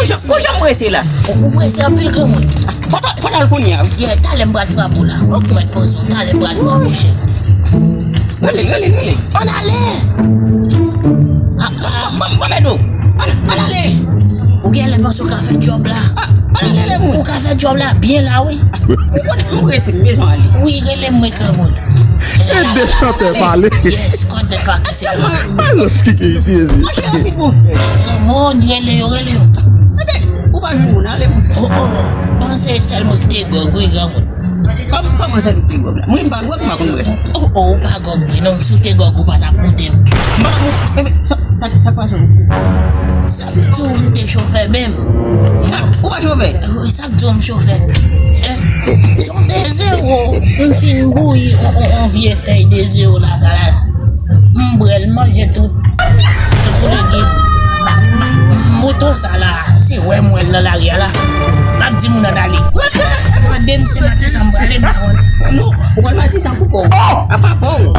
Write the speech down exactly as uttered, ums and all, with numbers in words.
Ou jan, ou jan prese la. Ou, ou prese anpil, granmoun. Fò t al, fò t al kounye a, wi. Yeah, talè m pral frape w la. Ou mèt poze w, talè m pral frape w, chè. Rele l, rele l, rele l. Ann ale! Ah, ah, ban, ban m ede w. Ann, ann ale! Ou genlè panse w ka fè djòb la. Ah, ann ale, Lemoun. Ou ka fè djòb la byen la, wi. Ou konnen m prese, m bezwen ale. Wi, rele m, mwen, granmoun. Ede chantè pale. Yes, kòd nèt pa kise la. Ay, non, kike isi, isi. Monchè, yo pi bon. Granmoun, rele yo, rele yo. Ebe, ou pa jwenn moun, ale, monchè. Oh, oh, panse sèl mwen ki te gwòg, wi, granmoun. Kòm, kòman sèl ou ki te gwòg la? Mwen, m pa gwòg, m pa konn bwè. Oh, oh, ou pa gwòg vre, non, si w te gwòg, ou pa t ap koute m. M pa t ap, ebe, sa, sa, sa k pase? Sa k di w m te chofè menm? Sa, ou pa chofè? Wi, sa k di w m chofè? Hein? Se yon de zewo, m fin bouyi on, on, on vye fèy de zewo lakay la. M bwè l, manje tout. Tankou legim. Ba, ba, moto sa la, se wè m wè l nan lari a la. M ap di moun ann ale. Mande m se Matisan m prale, m pa konn. Non, ou pral Matisan pou kò w. A pa pa w.